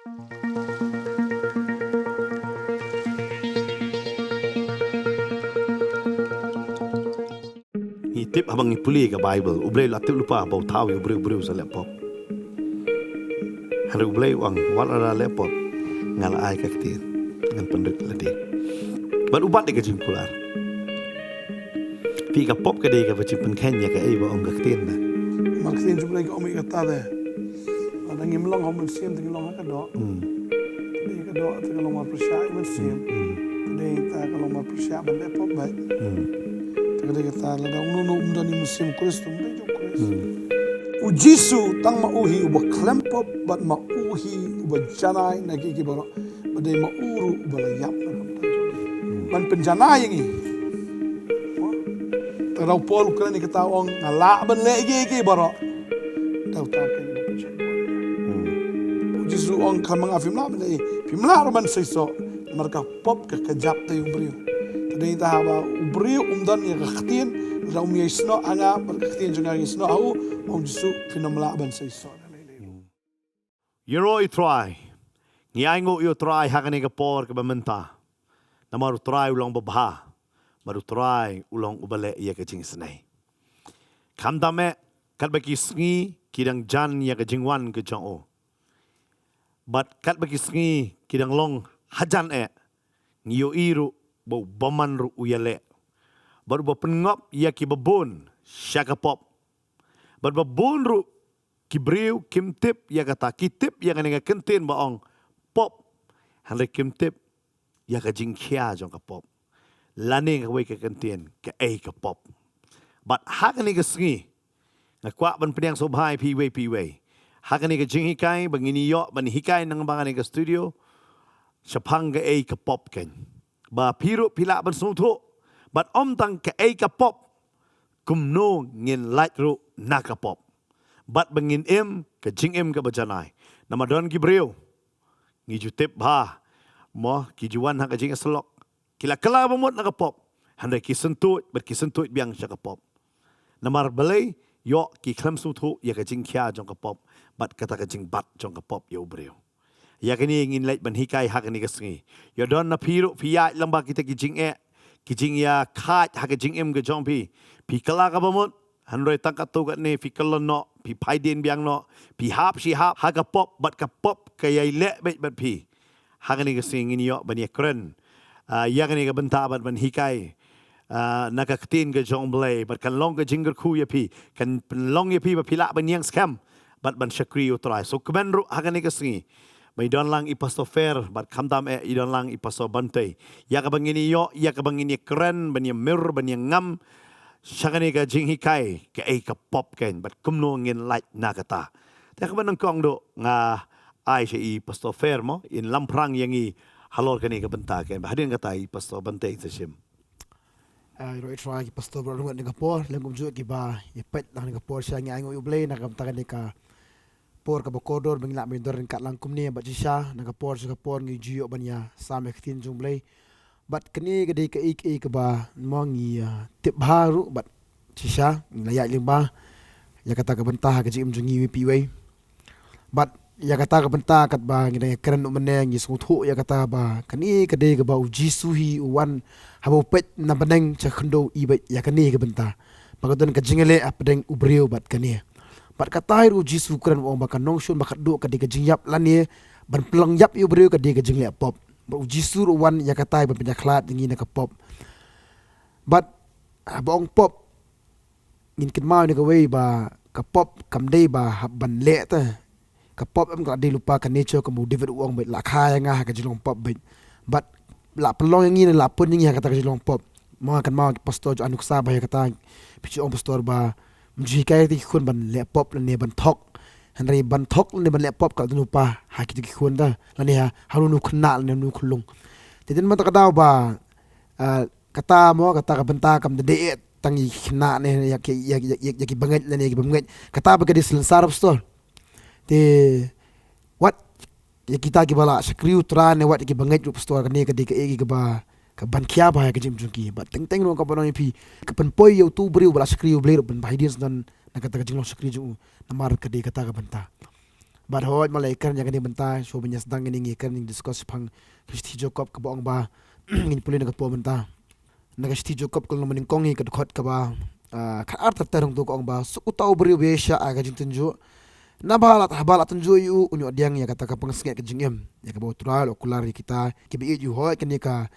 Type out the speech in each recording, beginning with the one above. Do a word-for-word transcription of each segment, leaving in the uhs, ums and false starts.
Ngi tip haba ngi pule ka Bible, U Blei u la tip lypa ba u thaw ïa u briew, u briew sa leh pop. Hynrei U Blei u ong, wat la leh pop, nga la ai ka ktien, ngan pynrit lade. Bad u bat ïa ka jingkular. Phi, ka pop ka dei kaba jingpynkheiñ ïa kaei ba ong ka ktien na. Mar ka ktien jong U Blei ka ong ïa kata de. Lada ngim long ha u Mynsiem te ngi long ha ka doh. Hmm. Te dei ka doh te ka long mar pyrshah ïa u Mynsiem. Hmm. Te dei kata ka long mar pyrshah ban leh pop beit. Hmm. Te ka dei kata lada uno uno um don ïa u Mynsiem u Khrist, um dei jong u Khrist. Hmm. U Jisu tang ma u hi uba khlem pop bad ma u hi uba janai na kiei kiei baroh. Ba dei ma u ruh uba la ïap na ka bynta jong ngi. Hmm. Ban pynjanai ïa ngi. Te u Paul u kren ïa kata u ong nga lah ban leh kiei kiei baroh da uta uba pynjanai. Hmm. U Jisu u ong khlem ma nga phim lah ban leh, phim lah ruh ban seisoh. Namar ka pop ka kjap da u briew. Te dei ta haba u briew um don ïa ka ktien, lada um ïai snoh ha nga bad ka ktien jong nga ïai snoh ha u, ong Jisu phin ym lah ban seisoh. Ïaroh ïa u Trai. Ngi ainguh ïa u Trai ha kane ka por kaba mynta. Namar u Trai u long babha. Bad u Trai u long uba leh ïa ka jingisynei. Khamtam eh, katba ki sngi ki dang jan ïa ka jingwan ka jong u. Bad katba ki sngi ki dang long hajan eh, ngi ïohi ruh ba u bymman ruh u ïaleh. Bad uba pynngop ïa kiba bun sha ka pop. Bad ba bun ruh ki briew kim tip ïa kata, ki tip ïa kane ka kyntien ba ong pop. Hynrei kim tip ïa ka jingkhia jong ka pop. Lane kawei ka kyntien, kaei ka pop. Bad ha kane ka sngi, nga kwah ban pdiang sngewbha ïa phi iwei pa iwei. Ha kane ka jinghikai, ba ngin ïoh ban hikai nangba kane ka studio, shaphang kaei ka pop kein. Ba phi ruh phi lah ban sngewthuh, bad ym tang kaei ka pop, kumno ngin lait ruh na ka pop. Bad ba ngin im, ka jingim kaba janai. Namar don ki briew, ngi ju tip bha, mo, ki ju wan ha ka jingïasyllok. Ki la kylla bamut na ka pop. Hynrei ki syntuid, bad ki syntuid biang sha ka pop. Namar balei, ïoh ki khlem sngewthuh ïa ka jingkhia jong ka pop. Bad kata ka jingbat jong ka pop ïa u briew. Ïa kane ngin leit ban hikai ha kane ka sngi. Ïa don na phi ruh phi ïaid lyngba kita ki jingeh, ki jingïakhaid ha ka jingim ka jong phi. Phi kylla ka bamut, hynrei tang katto katne phi kylla noh, phi phai dien biang noh, phi hap shi hap ha ka pop, bad ka pop ka ïai leh beit bad phi. Ha kane ka sngi ngin ïoh ban ïakren, ah, ïa kane ka bynta bad ban hikai, ah, na ka ktien ka jong u Blei, bad kan long ka jingkyrkhu ïa phi, kan pynlong ïa phi ba phi lah ban ïeng skhem, bad ban shakri ïa u Trai. So kmen ruh ha kane ka sngi, ba i don lang i Pastor Fer, bad khamtam eh i don lang i Pastor Bantei. Ïa kaba ngin ïoh, ïa kaba ngin ïakren, ban ïamir, ban ïangam, sha kane ka jinghikai, kaei ka pop kein, bad kumno ngin lait na kata. Te kaba nyngkong duh nga ai sha i Pastor Fer mo, in lamphrang ïa ngi halor kane ka bynta kein, ba hadien kata i Pastor Bantei sa shim. Ah, ïaroh ïa u Trai ki Pastor baroh ha kane ka por, lem kumjuh kiba ïa peit ha kane ka por shisha ngi ainguh ïa u Blei na ka bynta kane ka por kaba kordor ba ngi lah ban ïadon ryngkat lang kumne bad shisha na ka por sha ka por ngi ju ïoh ban ïasam ïa ka ktien jong u Blei. Bad kane ka dei kaei kaei kaba mo ngi, ah, tip bha ruh bad shisha ngi la ïaid lyngba ïa kata ka bynta ha ka jingim jong ngi iwei pa iwei. Bad ïa kata ka bynta katba ngi dang ïakren mynne ngi sngewthuh ïa kata ba kane ka dei kaba u Jisu hi u wan haba u peit na bneng sha khyndew i beit ïa kane ka bynta. Ba ka don ka jingïaleh hapdeng u briew bad kane. Bad kata hi ruh u Jisu u kren u ong ba ka nongshun ba khatduh ka dei ka jingïap lane ban pynlong ïap ïa u briew ka dei ka jingleh pop. Bad u Jisu ruh u wan ïa kata hi ban pynïakhlad ïa ngi na ka pop. Bad, ah, ba ong pop, ngin kynmaw ïa kawei ba ka pop kam dei ba hap ban leh te. Ka pop em ka la dei lypa ka nature kumba u David u ong beit la kha ïa nga ha ka jinglong pop beit. Bad la pynlong ïa ngi ne la pun ïa ngi ha kata ka jinglong pop. Mo nga kynmaw ki pastor ju ai nuksa ba ïa kata, phi ju ong pastor ba ym ju hikai ïa kita ki khun ban leh pop lane ban thok. Hynrei ban thok lane ban leh pop ka la don lypa ha kita ki khun te. Lane ha, ha uno uno u khynnah lane uno uno u khyllung. Te dei namar kata ka daw ba, ah, kata mo, kata ka bynta kam dei eh tang ïa ki khynnah ne ïa ki, ïa, ïa, ïa, ïa ki bangeit lane ïa ki bym ngeit. Kata ba ka dei salonsar pastor. Te wat ïa kita kiba la shakri u Trai ne wat ïa ki bangeit ruh pastor kane ka dei kaei kaei kaba ka ban khia bha ïa ka jingim jong ki. Bad teng teng ruh kaba nang ïa phi ka pynpoi ïa uto u briew ba la shakri ïa u Blei ruh ban bha hadien sa don na kata ka jinglong shakri jong u. Namar ka dei kata ka bynta. Bad hooid, ma la ïakren ïa kane mynta, shuwa ban ïa sdang ïa kane, ngi kren, ngi discuss shaphang ka shithi Jakob kaba ong ba, ngin pule na ka por mynta. Na ka shithi Jakob ka lynnong banyngkong, ka dkhot kaba, ah, khatar ter ter, hangto ka ong ba, suk uta u briew ba ïaishah ha ka jingtynjuh. Naba la, haba la tynjuh ïa u, un ïoh pdiang ïa kata ka pansngiat ka jingim, ïa kaba U Trai u la kular ïa kita kiba ïeit ïa u. Hooid, kane ka,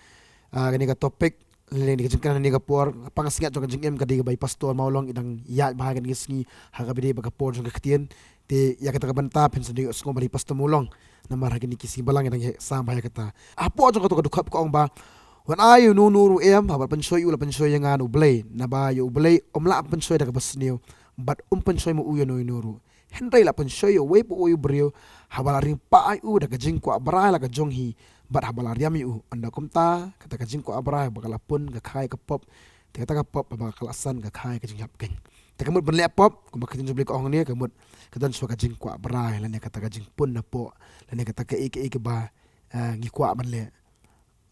ah, kane ka topic, lane ka jingkren ha kane ka por, pansngiat jong ka jingim, ka dei kaba i Pastor Mawlong i dang ïaid bha ha kane ka sngi, ha kaba dei ba ka por jong ka ktien. Te ïa kata ka bynta phin sa ïohsngew bha ïa i Pastor Mawlong, namar ha kine ki sngi balang i dang ïa sam bha ïa kata. Hapoh jong kato ka dkhot ka ong ba, wan ai ïa uno uno ruh em, haba la pynshoi ïa u, la pynshoi ïa nga na U Blei, naba ïa U Blei um lah pynshoi da kaba sniew, bad um pynshoi ma u ïa uno uno ruh. Hynrei la pynshoi ïa uwei pa uwei u briew, haba la ring pah ïa u da ka jingkwah brai la ka jong hi, bad haba la riam ïa u. Ynda kumta, kata ka jingkwah brai ba ka la pun ka kha ïa ka pop, te kata ka pop ba ka la san ka kha ïa ka jingïap keiñ. Te ka mut ban leh pop, kumba ka ktien jong U Blei ka ong hangne, ka mut ka don shuwa ka jingkwah brai, lane kata ka jingpun napoh, lane kata kaei kaei kaba, eh, ngi kwah ban leh.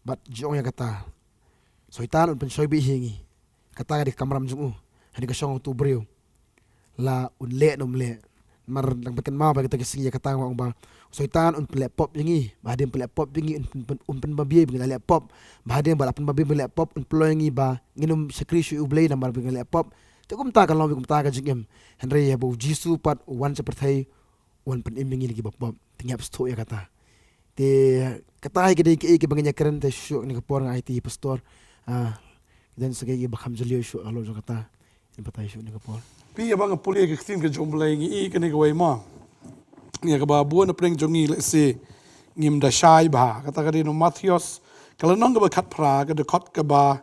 Bad ju ong ïa kata, Soitan un pynshoi beit hi ïa ngi. Kata ka dei ka kamram jong u. Hangne ka shong uto u briew, la un leh ne um leh. Namar dang phi kynmaw bha kata ka sngi ïa kata nga ong ba, Soitan un pynleh pop ïa ngi. Ba hadien pynleh pop ïa ngi, un pyn, pyn, un pynbabieit ba ngin leh pop. Ba hadien ba la pynbabieit ba ngin leh pop, un pynlong ïa ngi ba ngin ym shakri shuh ïa U Blei namar ba ngin leh pop. Te kumta ka long, kumta ka jingim. Hynrei haba U Jisu pat u wan sha pyrthei, wan pynim ïa ngi na kiba pop. Te ngi hap sngewthuh ïa kata. Te kata hi ka dei kaei kaba ngin ïakren te shuh, kane ka por nga ai te i Pastor, ah, ki don sa kaei kaba kham jylliew shuh halor jong kata. Ngin batai shuh kane ka por. Phi, haba nga pule ïa ka ktien ka jong U Blei, ngi i kane kawei mo, ïa kaba bun na pdeng jong ngi lehse ngim da shai bha. Kata ka dei na u Mathaios, ka lynnong kaba khatphra, ka dkhot kaba,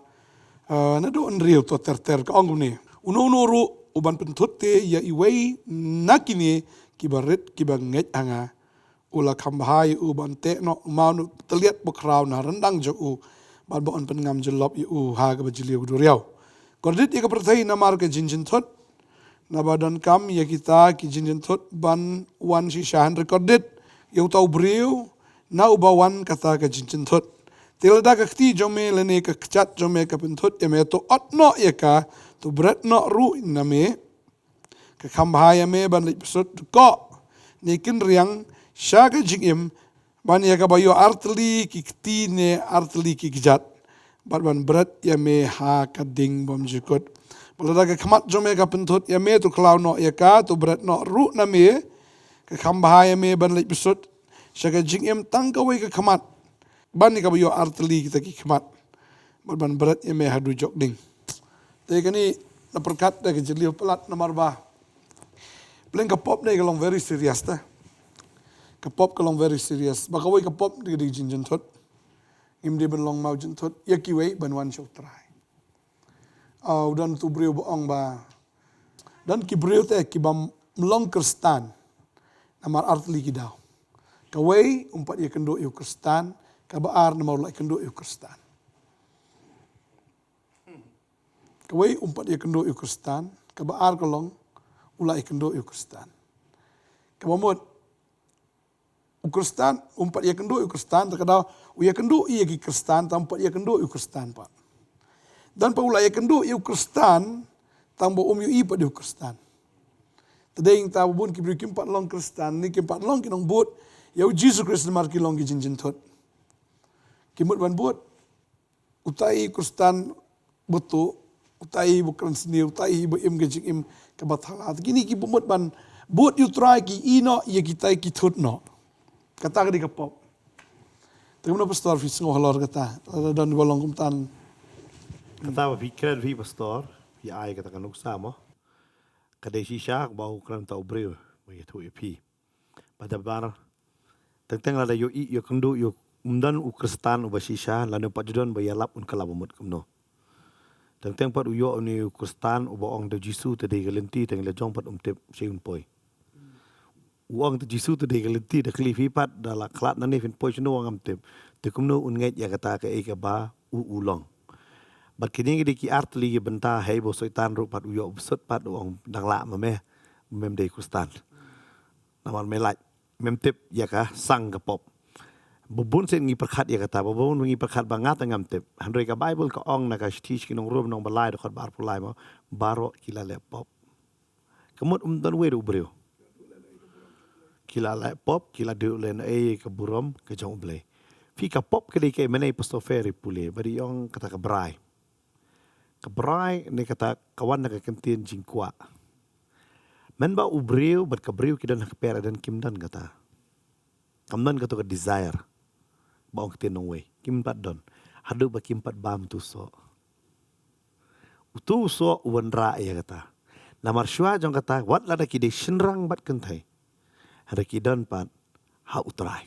eh, naduh hynriew, to ter ter, ka ong kumne: Uno uno ruh uban pynthut te ïa iwei na kine kiba rit kiba ngeit ha nga, u la kham bha ïa u ban teh noh u maw na u tylliat bakhraw na ryndang jong u, bad ba yn pynngam jyllop ïa u ha kaba jylliew ka duriaw. Kordit ïa ka pyrthei namar ka jingjynthut, naba donkam ïa kita ki jingjynthut ban wan shisha, hynrei kordit ïa uta u briew na uba wan kata ka jingjynthut. Te lada ka kti jong me lane ka kjat jong me ka pynthut ïa me, to ot noh ïa ka, to bret noh ruh na me. Ka kham bha ïa me ban leit bsut dkoh ne kynriang sha ka jingim, ban ïa kaba ïoh artylli ki kti ne artylli ki kjat, bad ban bret ïa me ha ka ding bymjukut. Bad lada ka khmat jong me ka pynthut ïa me, to khlaw noh ïa ka, to bret noh ruh na me. Ka kham bha ïa me ban leit bsut sha ka jingim tang kawei ka khmat, ban ïa kaba ïoh artylli kita ki khmat, bad ban bret ïa me haduh jok ding. Te kane, na pyrkhat da ka jylliew palat namar ba, pleng ka pop ne ka long very serious te. Ka pop ka long very serious. Ba kawei ka pop ka dei jingjynthut. Ngim dei ban long maw jynthut ïa kiwei ban wan sha U Trai. Ah, u don uto u briew ba ong ba, don ki briew te ki bym long Khristan namar artylli ki daw. Kawei, um pat ïakynduh ïa u Khristan. Kaba ar, namar u la ïakynduh ïa u Khristan. Kawei, um pat ïakynduh ïa u Khristan. Kaba ar ka long, u la ïakynduh ïa u Khristan. Kaba mut, u Khristan, um pat ïakynduh ïa u Khristan, te ka daw, u ïakynduh ïa ki Khristan, tang um pat ïakynduh ïa u Khristan pat. Don pat u la ïakynduh ïa u Khristan, tang ba um ïohi pat ïa u Khristan. Te dei nangta ba bun ki briew kim pat long Khristan, ne kim pat long ki nongbud ïa u Jisu Khrist namar ki long ki jingjynthut. Ki mut ban bud utai u Khristan ba tuh, utai ba kren sniew, utai ba im ka jingim kaba thala. Te kine ki bym mut ban bud ïa u Trai, ki ïeh noh ïa kitai ki thut noh. Kata ka dei ka pop. Te kumno Pastor phi sngew halor kata? Lada don ba long kumta. Kata ba phi kren phi Pastor, phi ai kata ka nuksa mo, ka dei shisha ba u kren uta u briew ba ïathuh ïa phi. Ba da bar, teng teng lada ïohi, ïakynduh ïa u, um don u Khristan uba shisha, lane pat ju don ba ïalap, un kylla ba mut kumno. Teng teng pat u ïoh une u Khristan uba ong da u Jisu te dei ka lynti, teng la jong pat um tip shei un poi. U ong te Jisu te dei ka lynti, da khlieh phi pat, da la khlad nangne phin poi shano ngam tip. Te kumno un ngeit ïa kata kaei kaba u u long. Bad kine ki dei ki artylli ki bynta, hei ba u Soitan ruh pat u ïoh bsut pat, u ong dang lah ma me, mem dei Khristan. Namar me lait, mem tip ïa ka sang ka pop. Ba bun sien ngi pyrkhat ïa kata, ba bun ngi pyrkhat ba nga te ngam tip. Hynrei ka Baibl ka ong na ka shithi sha ki nong Rom lynnong ba lai dkhot ba arphew lai mo, baroh ki la leh pop. Ka mut um don wei ruh u briew. ki la leh pop, ki la duh leh na ei ka burom ka jong U Blei. Phi, ka pop ka dei kaei, mynne Pastor Fer i pule, ba dei ong kata ka brai. Ka brai ne kata ka wan na ka kyntien jingkwah. Mynba u briew bad ka briew ki don ha ka pyrthei, don, kim don kata. Kam don kato ka desire ba ong ktien nongwei, kim pat don. Haduh ba kim pat bam uto u soh. Uto u soh u wanrah ïa kata. Namar shuwa jong kata, wat lada ki dei shynrang bad kynthei, hynrei ki don pat ha U Trai.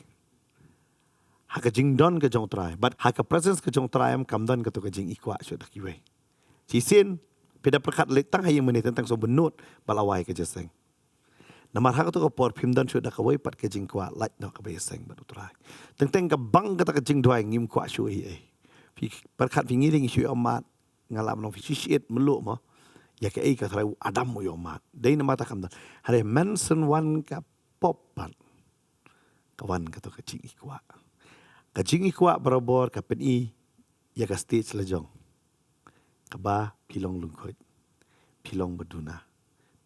Ha ka jingdon ka jong U Trai, bad ha ka presence ka jong U Trai em, kam don kato ka jingikwah shuh da kiwei. Shisien, phi da pyrkhat leit tang ha ïing mane, teng teng shu bynnud ba la wai ka jingïaseng. Namar ha kato ka por phim don shuh da kawei pat ka jingkwah, lait noh kaba ïaseng bad U Trai. Teng teng ka bang kata ka jingduwai, ngim kwah shuh ei ei. Phi pyrkhat, phi ngi dei ngi shu ïohmad, nga lah ban ong phi, shisha, mluh mo. Ïa kaei ka Trai, u Adam u ïohmad. Dei namar kata kam don. Hynrei mynshwa wan ka pop pat, ka wan kato ka jingikwah. Ka jingikwah barabor ka pyni ïa ka stage la jong kaba phi long lyngkhuit, phi long ba duna,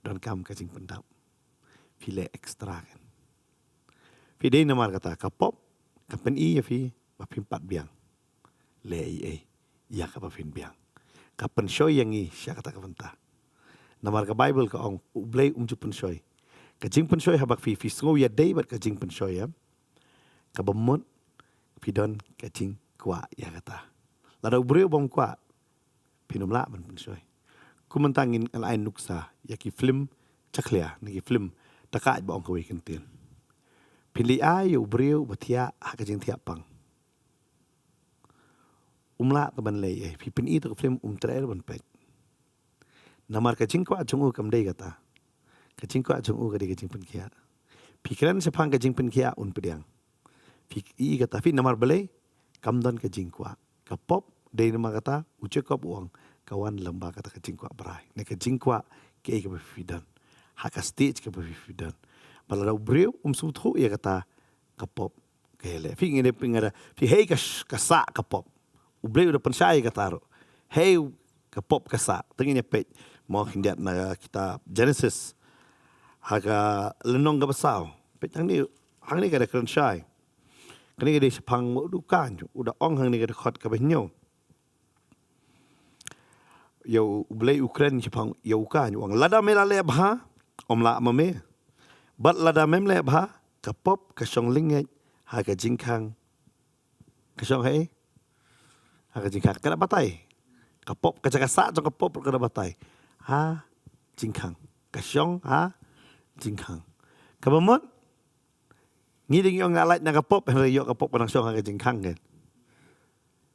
donkam ka jingpyndap, phi leh extra kan. Phi, dei namar kata ka pop ka pyni ïa phi ba phim pat biang leh ei ei ïa kaba phin biang. Ka pynshoi ïa ngi sha kata ka bynta. Namar ka Baibl ka ong U Blei um ju pynshoi. Ka jingpynshoi, haba phi, phi sngew ïadei bad ka jingpynshoi em, kaba mut phi don ka jingkwah ïa kata. Lada u briew bym kwah, phin ym lah ban pynshoi. Kum mynta ngin ai nuksa ïa ki film jakhlia ne ki film takaid ba ong kawei kyntien. Phin leit ai ïa u briew ba thiah ha ka jingthiah pang, um lah te ban leh ei ei. Phi pyni ïa ka film, um treh ruh ban peit. Namar ka jingkwah jong u kam dei kata. Ka jingkwah jong u ka dei ka jingpynkhiah. Phi kren shaphang ka jingpynkhiah, un pdiang. Phi i kata, phi, namar balei? Kam don ka jingkwah. Ka pop, dei namar kata u Jakob u ong, ka wan lyngba kata ka jingkwah brai ne ka jingkwah kaei kaba phi don ha ka stage kaba phi, phi don. Ba lada u briew um sngewthuh ïa kata, ka pop ka ïaleh. Phi, ngi dei phi, nga da phi, hei ka sh-, ka sah ka pop. U Blei u da pynshai ïa kata ruh. Hei ka pop ka sah. Te ngin ïa peit mo khyndiat na kitab Genesis ha ka lynnong kaba saw. Peit hangne, hangne ka da kren shai. Kane ka dei shaphang u Kaiñ, u da ong hangne ka dkhot kaba hynñiew. Ïa u Blei u kren shaphang ïa u Kaiñ, u ong, lada me la leh bha, ym lah ma me. Bad lada mem leh bha, ka pop ka shong lyngngeit ha ka jingkhang. Ka shong ha ei? Ha ka jingkhang. Ka da batai. Ka pop, ka jaka sah jong ka pop ka da batai ha jingkhang. Ka shong ha jingkhang. Kaba mut, ngi dei ngi ong nga lait na ka pop, hynrei ïoh ka pop ka dang shong ha ka jingkhang kan.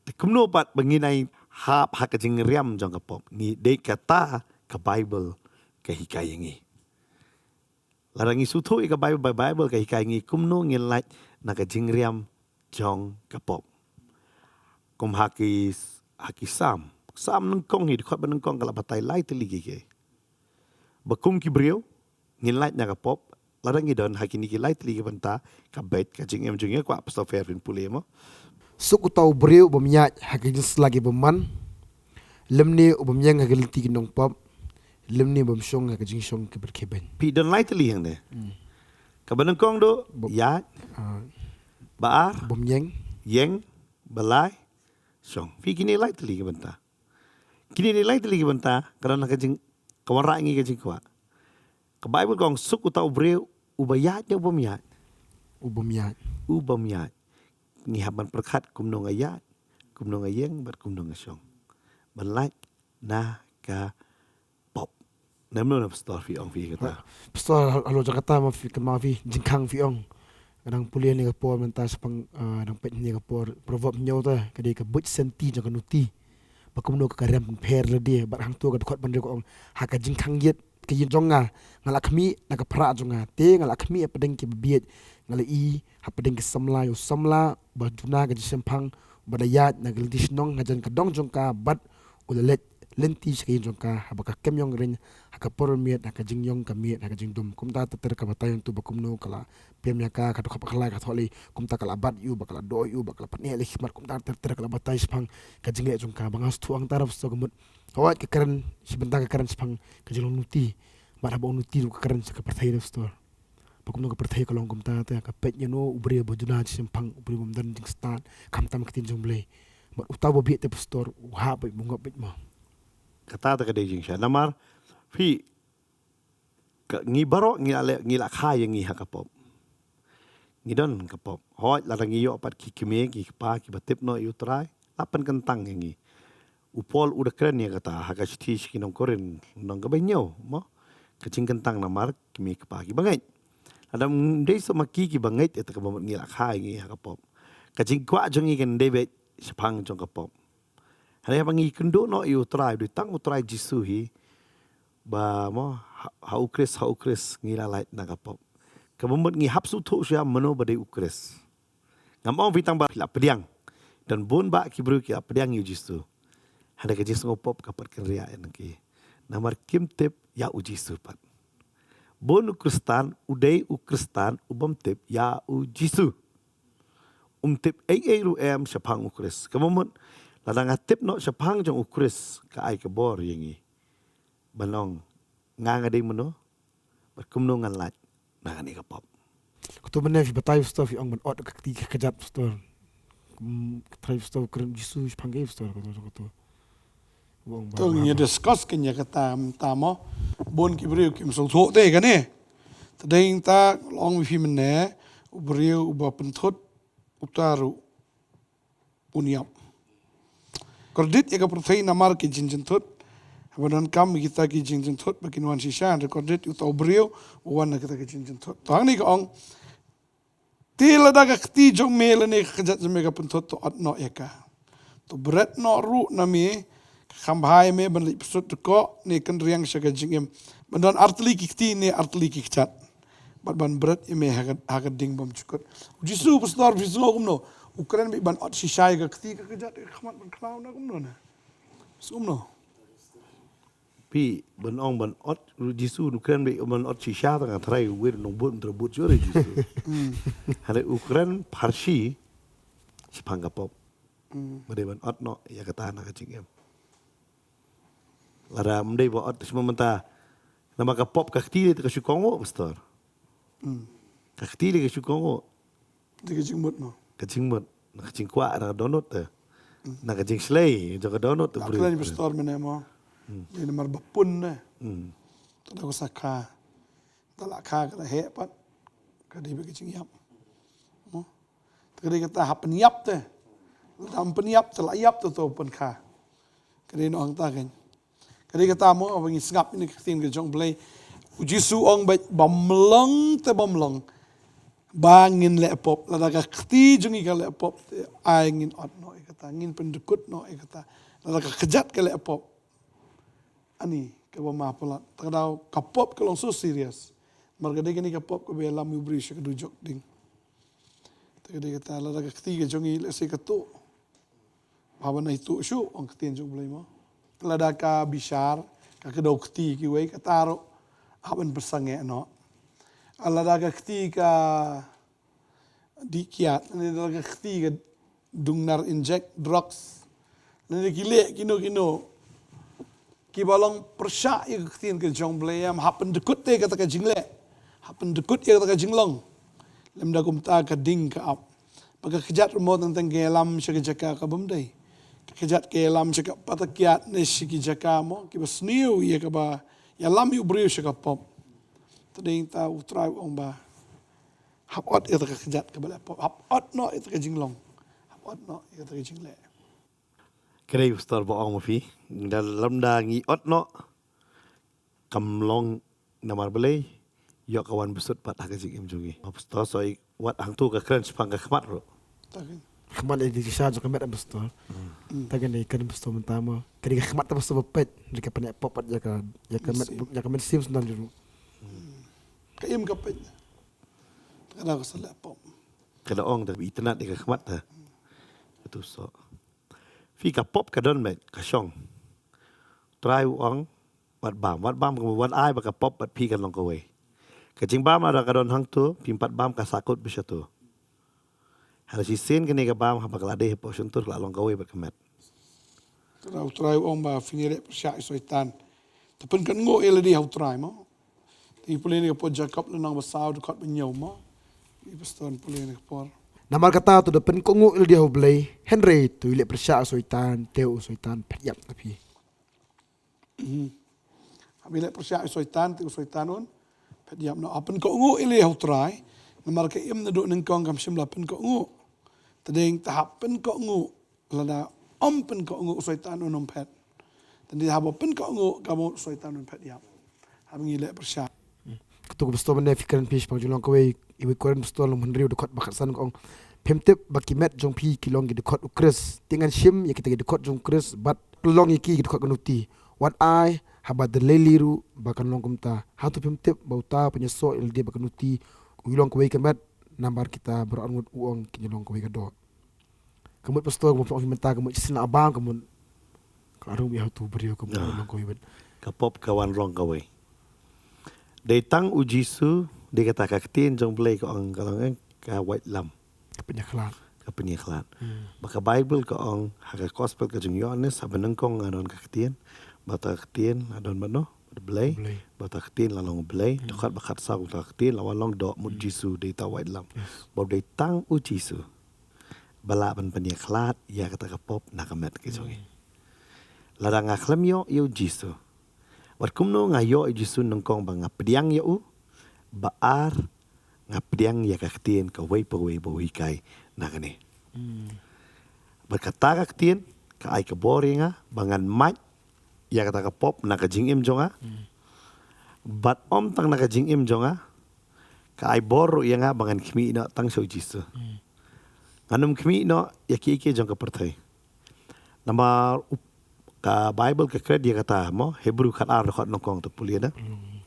Te kumno pat ba ngin ïai hap ha ka jingriam jong ka pop? Ngi dei, kata ka Baibl ka hikai ïa ngi. Lada ngi sngewthuh ïa ka Baibl, ba Baibl ka hikai ïa ngi kumno ngin lait na ka jingriam jong ka pop. Kum ha ki, ha ki Salm. Salm nyngkong hi, dkhot ba nyngkong ka la batai lai tylli kiei kiei. Ba kum ki briew, ngin lait na ka pop, lada ngi don ha kine ki lai tylli ki bynta, ka beit ka jingim jong ngi, kwah Pastor Fer phin pule mo. Suk uta u briew u bym ïaid ha ki jingsylla ki bymman, lymne u bym ïeng ha ki lynti ki nongpop, lymne u bym shong ha ki jingshong ki byrkheben. Phi, don lai tylli hangne. Hmm. Kaba nyngkong dei, bym ïaid. Ah. Ba ar. Bym ïeng. Ïeng. Ba lai. Shong. Phi, kine lai tylli ki bynta. Kine dei lai tylli ki bynta, ka don ha ka jing, ka wanrah ïa ngi ka jingkwah. Ka Baibl ka ong suk uta u briew, uba ïaid ne u bym ïaid. U bym ïaid. U bym ïaid. Ngi hap ban pyrkhat kumno nga ïaid, kumno nga ïeng, bad kumno nga shong. Ban lait na ka pop. Namar na Pastor phi ong phi kata. Pastor, halo jong kata ma phi, ma phi jingkhang phi ong. Nga dang pule ne ka por mynta shaphang, ah, dang peit ne ka por Proverb hynñiew te, ka dei ka buit senti jong ka nuti. Ba kumno ka, ka riam pynpher lade, bad hangto ka dkhot ba hynriew ka ong, ha ka jingkhang ïit ka ïing jong nga, nga la khmih na ka phra jong nga, te nga la khmih hapdeng kiba bieit, nga la ïohi hapdeng ki samla, ïa u samla ba duna ka jingshemphang, ba da ïaid na ka lynti shnong hajan ka dong jong ka, bad u la leit lynti sha ka ïing jong ka, haba ka kem ïong ring, ha ka por miet, ha ka jingïong ka miet, ha ka jingdum. Kumta ter ter ka batai hangto ba kumno ka la pyrshah ïa ka, ka dkhot ba khlaiñ ka thoh lei, kumta ka la bat ïa u, ba ka la doh ïa u, ba ka la pyneh lei khmat, kumta ter ter ka la batai shaphang ka jingleh jong ka, ba nga sngewthuh hangta, Pastor, ka mut. Hooid, ka kren, shi bynta ka kren shaphang ka jinglong nuti. Bad haba ong nuti ruh ka kren sha ka pyrthei, Pastor. Kumno ka pyrthei ka long kumta te, ka peit ïa no u briew ba juna shemphang, u briew bym don jingstad, khamtam ka ktien jong U Blei. Bad uta ba bieit te pastor, u hap beit, u ngop beit mo. Kata te ka dei jingshisha. Namar phi, ka, ngi baroh ngi la leh, ngi la kha ïa ngi ha ka pop. Ngi don ka pop. Hooid, lada ngi ïoh pat ki kmie ki kpa kiba tip noh ïa U Trai, la pynkyntang ïa ngi. U Paul u da kren ïa kata ha ka shithi sha ki nong Korinth, lynnong kaba hynñiew mo. Ka jingkyntang namar kmie kpa kiba ngeit. Lada ym dei shuh ma ki kiba ngeit, ïa kata kaba mut ngi la kha ïa ngi ha ka pop. Ka jingkwah jong ngi kan dei beit shaphang jong ka pop. Hynrei haba ngi kynduh noh ïa U Trai, dei tang U Trai Jisu hi, ba mo, ha, ha U Khrist, ha U Khrist ngi la lait na ka pop. Kaba mut ngi hap sngewthuh shuwa mano ba dei U Khrist. Ngam ong phi tang ba phi la pdiang. Don bun bah ki briew ki la pdiang ïa U Jisu, hynrei ka jingsngew pop ka pat kynriah ïa ki, namar kim tip ïa U Jisu pat. Bun u Khristan u dei u Khristan u bym tip ïa U Jisu. Um tip ei ei ruh em shaphang U Khrist. Kaba mut, lada nga tip noh shaphang jong U Khrist, ka ai ka bor ïa ngi ban ong, nga nga dei mano, bad kumno ngan lait na kane ka pop. Kato mynne phi batai pastor, phi ong ban ot ka kti ka kjat pastor. Kum ka trai pastor, kren Jisu shaphang ka pastor, kato, kato. Ba ong ba To ngi discuss kane ïa kata mynta mo. Bun ki briew kim sngewthuh te kane. Te dei mynta long wi phi mynne, u briew uba pynthut uta ruh un ïap. Kordit ïa ka pyrthei namar ki jingjynthut. Haba donkam ïa kita ki jingjynthut ba kin wan shisha, hynrei kordit ïa uta u briew uba wan na kita ki jingjynthut. To hangne ka ong, te lada ka kti jong me lane ka kjat jong me ka pynthut, to ot noh ïa ka. To bret noh ruh na me, ka kham bha ïa me ban leit pyrshut dkoh ne kynriang sha ka jingim, ban don artylli ki kti ne artylli ki kjat, bad ban bret ïa me ha ka, ha ka ding bymjukut. U Jisu pastor, phi sngew kumno? U kren beit ban ot shisha ïa ka kti ka kjat, ka khmat ban khlaw, na kumno na? Sngew kumno? Phi, ban ong ban ot, u Jisu u kren beit ban ot shisha, tang nga trai, wir nongbud, trai bud shuh re Jisu. Hynrei u kren pharshi shaphang ka pop. Ba dei ban ot noh ïa kata na ka jingim. Lada ym dei ba ot, te shim mynta, namar ka pop ka kti te ka shu kohnguh pastor. Ka kti te ka shu kohnguh. Te ka jingmut mo. Ka jingmut, na ka jingkwah, na ka dohnud te. Na ka jingshlei jong ka dohnud te. Kren pastor mynne mo. Dei namar ba pun ne. Te da ka sa kha. Te la kha ka la heh pat, ka dei beit ka jingïap. Mo. Te ka dei kata hap pynïap te. Lada ym pynïap te, la ïap te, to pynkha. Ka dei noh hangta keiñ. Ka dei kata mo, ba ngi sngap ïa ka ktien ka jong U Blei. U Jisu ong beit bym long te bym long ba ngin leh pop. Lada ka kti jong ngi ka leh pop te, ai ngin ot noh ïa kata, ngin pyndkut noh ïa kata. Lada ka kjat ka leh pop, ani kaba ma palat. Te ka daw ka pop ka long so serious. Namar ka dei kane ka pop kaba ïalam ïa u briew sha ka dujok ding. Te ka dei kata, lada ka kti ka jong ngi lehse ka tuh, hap ban ai tuh shuh, ong ka ktien jong U Blei mo. Lada ka bishar, ka kdew kti kiwei, kata ruh hap ban pynsangeh noh. Lada ka kti ka dih kiad, lada ka kti ka dung nar, inject drugs, lada ki leh kino kino kiba long pyrshah ïa ka ktien ka jong U Blei, em, hap pyndkut te kata ka jingleh, hap pyndkut ïa kata ka jinglong. Lymda kumta ka ding ka ap. Ba ka kjat ruh mo teng teng ka ïalam sha ka jaka ka bym dei. Ka kjat ka ïalam sha ka pata kiad ne sha ki jaka mo kiba sniew ïa kaba ïalam ïa u briew sha ka pop. Te dei ta U Trai u ong ba hap ot ïa kata ka kjat kaba leh pop. Hap ot noh ïa kata ka jinglong. Hap ot noh ïa kata ka jingleh. Ka dei pastor ba ong ma phi, da lymda ngi ot noh, kam long namar balei, ïoh ka wan bsut pat ha ka jingim jong ngi. Pastor, soi wat hangto ka kren shaphang ka khmat ruh. Khmat ïa ki shisha jong ka met, pastor. Ta kane ka kren pastor mynta mo. Ka dei ka khmat ta pastor ba peit, dei ka pynïap pop pat ïa ka, ïa ka met, ïa ka mynsiem sdang ruh. Ka im ka peit. Ta ka da ka sa leh pop. Ka da ong ta itynnad ïa ka khmat ta. Ka tu so. Phi, ka pop ka don beit, ka shong. Trai u ong, wat bam, wat bam, wat ai ba ka pop bad phi kan long kawei. Ka jingbam lada ka don hangto, phim pat bam ka sahkut beit shato. Hynrei shisien kane ka bam haba ka la dei hapoh shyntur ka la long kawei bad ka met. Te U Trai u ong ba phin ïaleh pyrshah ïa u Soitan. Te pynkynmaw ïa lade ha U Trai mo. Te I pule na ka por Jakob lynnong ba saw dkhot ba hynñiew mo. I pastor pule na ka por. Namar kata to da pynkohnguh ïalade ha U Blei, hynrei to i leh pyrshah u Soitan, te u Soitan phet ïap ïa phi. Mhm. Haba i leh pyrshah u Soitan, te u Soitan un phet ïap noh. Ha pynkohnguh ïalade ha U Trai, namar ka im naduh nyngkong kam shym la pynkohnguh. Te dei te hap pynkohnguh, lada ym pynkohnguh u Soitan un ym phet. Te dei haba pynkohnguh ka mut u Soitan un phet ïap. Haba ngi leh pyrshah. Kato ka pastor mynne phi kren phi shaphang jinglong kawei, iwei Korinth pastor lynnong hynriew dkhot ba khatsan ka ong. Phim tip ba ki met jong phi ki long ki dkhot u Khrist. Te ngan shim ïa kita ki dkhot jong u Khrist bad pynlong ïa ki ki dkhot ka nuti. Wat ai haba da lei lei ruh ba kan long kumta. Hato phim tip ba uta u pynïasoh ïalade bad ka nuti u long kawei ka met, namar kita baroh arngut u ong kin ïalong kawei ka doh. Ka mut pastor, ka mut phi ong mynta, ka mut shisien la bam, ka mut ka rum ïa uto u briew, ka mut Ah. long kawei bad. Ka pop ka wan long kawei. Dei tang u Jisu, dei kata ka ktien jong U Blei ka ong ka long, eh, ka waitlam. Ka pynïakhlad. Ka pynïakhlad. Hmm. Ba ka Bible ka ong, ha ka gospel ka jong u Ïoannis, haba nyngkong nga don ka ktien, bad uta ka ktien la don bad no, bad U Blei, Blei. Bad uta ka ktien la long U Blei, Hmm. dkhot ba khatsaw, uta ka ktien la wan long doh, mut Hmm. Jisu, dei uta u waitlam. Yes. Ba dei tang u Jisu ba lah ban pynïakhlad ïa kata ka pop na ka met ka jong ngi. Hmm. Lada nga khlem ïoh ïa u Jisu, wat kumno nga ïoh ïa u Jisu nyngkong ba nga pdiang ïa u, ba ar nga pdiang ïa ka ktien kawei pa kawei ba u hikai na kane. Hmm. Bad kata ka ktien ka ai ka bor ïa nga ba ngan mad ïa kata ka pop na ka jingim jong nga. Hmm. Bad ym tang na ka jingim jong nga, ka ai bor ruh ïa nga ba ngan khmih noh tang sha u Jisu. Hmm. Ngan ym khmih noh ïa kiei kiei jong ka pyrthei. Namar u-, ka Bible ka kren ïa kata mo, Hebru khatar dkhot nyngkong, to pule na. Hmm.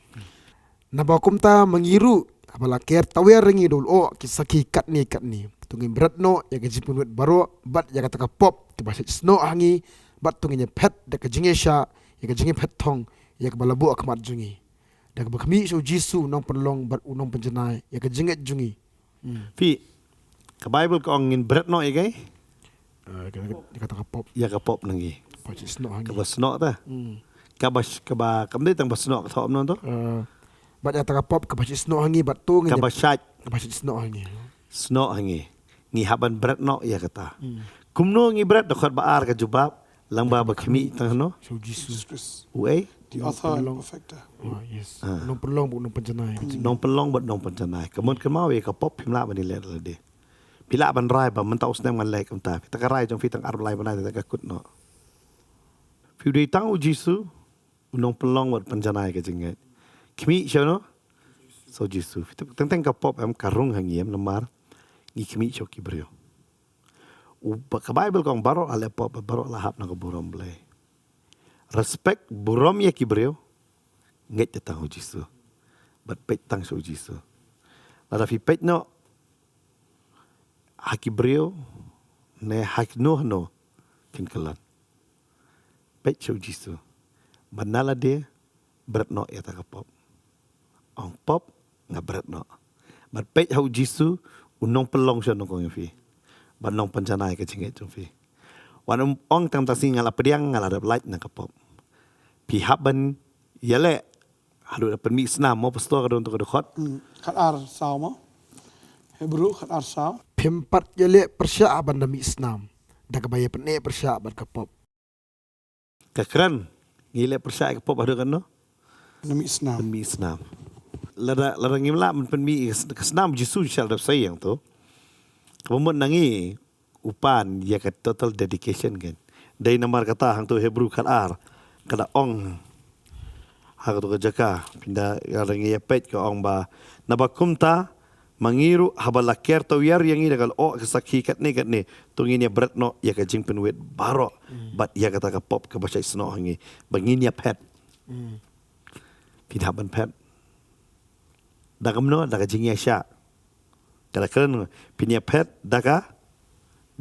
Naba kumta ma ngi ruh, haba la ker tawiar ïa ngi da u lyoh ki sakhi katne katne, to ngin bret noh ïa ka jingpynwit baroh bad ïa kata ka pop kaba shait snoh ha ngi, bad to ngin ïaphet da ka jingïaishah ïa ka jingïaphet thong ïa kaba la buh ha khmat jong ngi, da kaba khmih sha u Jisu u nongpynlong bad u nongpynjanai ïa ka jingngeit jong ngi. Hmm. Phi, ka Bible ka ong ngin bret noh ïa ka, eh, ka, ka, kata ka pop. Ïa ka pop na ngi. Kaba shait snoh ha ngi. Kaba snoh ta. Hmm. Kaba sh-, kaba, kam dei tang ba snoh ka thoh, ym no to? Eh, bad ïa kata ka pop kaba shait snoh ha ngi, bad to ngin ïa, kaba shait. Kaba shait snoh ha ngi. Snoh ha ngi. Ngi hap ban bret noh ïa kata. Hmm. Kumno ngi bret, dkhot ba ar ka jubab, lyngba ba khmih tang hano? Sha u Jisu. Jesus Christ. Uei? The author and perfecter. Ah, yes. Ah. Nongpynlong bad nongpynjanai. Nongpynlong bad nongpynjanai. Ka mut kynmaw ïa ka pop phim lah ban ïaleh da lade. Phi lah ban rai ba mynta u snem ngan leh kumta. Phi, ta ka rai jong phi tang ar lai bnai te ka kut noh. Phi, u dei tang u Jisu u nongpynlong bad pynjanai ka jingngeit. Khmih sha no? Sha u Jisu. Phi tip, teng teng ka pop em ka rung ha ngi em, namar ngi khmih sha ki briew. U, ba, ka Bible ka ong baroh la leh pop, baroh la hap na ka burom Blei. Respect, burom ïa ki briew, ngeit tang ha u Jisu. Bad peit tang sha u Jisu. Lada phi peit noh ha ki briew, ne ha kino kino, kin kyllon. Peit sha u Jisu. Bad na lade, bret noh ïa kata ka pop. Ong, pop, nga bret noh. Bad peit ha u Jisu, u nongpynlong sha nyngkong ïa phi. Bad nongpynjanai ka jingngeit jong phi. Wat ong tang mynta sngi nga la pdiang, nga la dep lait na ka pop. Phi hap ban ïaleh haduh da pynmih snam mo, pastor, ka don to ka dkhot. Hmm, khatar saw mo. Hebru khatar saw. Phim pat ïaleh pyrshah ban da mih snam, da kaba ïapyneh pyrshah bad ka pop. Ka kren, ngi leh pyrshah ïa ka pop haduh katno? Pynmih snam. Pynmih snam. Lada, lada ngim lah ban pynmih ka s-, ka snam Jisu, shisha la dep sa ïa nga to. Kaba mut na ngi u pan ïa ka total dedication kan. Dei namar kata hangto Hebru khatar ka da ong ha kato ka jaka, pynda, lada ngi ïa peit ka ong ba, naba kumta ma ngi ruh haba la ker tawiar ïa ngi da ka lyoh ka sakhi katne katne, to ngin ïa bret noh ïa ka jingpynwit baroh, hmm, bad ïa kata ka pop kaba shait snoh ha ngi, ba ngin ïa phet. Hmm. Phin hap ban phet. Da kumno? Da ka jingïaishah. Ka da kren, phin ïa phet da ka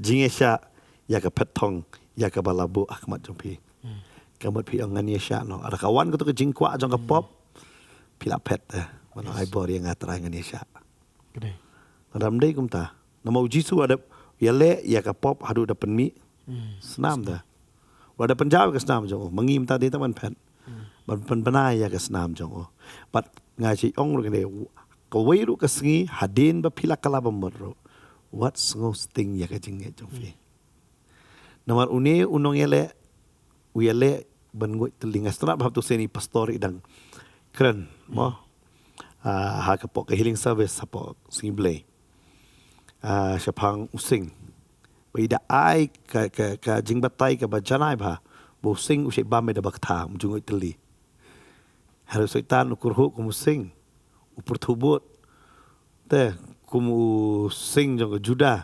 jingïaishah ïa ka phet thong ïa kaba la buh ha khmat jong phi. Hmm. Ka mut phi ong ngan ïaishah noh. Lada ka wan kato ka jingkwah jong ka, hmm, pop, phi la phet, eh. Mano, yes, ai bor ïa nga Trai, ngan ïaishah. Ka dei. Lada ym dei kumta. Namar u Jisu u dep ïaleh ïa ka pop haduh da pynmih, hmm, snam da. U la dep pynjaw ïa ka snam jong u. Ma ngi mynta dei tang ban phet. Hmm. Ban pynbna ïa ka snam jong u. Bad Nga shu ong ruh kane, kawei ruh ka sngi hadien ba phi la kylla bamut ruh, wat sngewsting ïa ka jingngeit jong phi. Namar une u nongïaleh, u ïaleh ban nguid tylli. Nga sngewtynnat ba hapdeng sien i pastor i dang kren mo, ah, ha ka pok ka healing service ha pok sngi Blei, ah, shaphang u sing. Ba i da ai ka, ka, ka jingbatai kaba janai bha ba u sing u shait bam ïa da ba kata, um ju nguid tylli. Hynrei u Soitan u kyrhuh kum u sing, u pyrthuh bud te kum u sing jong ka Judah.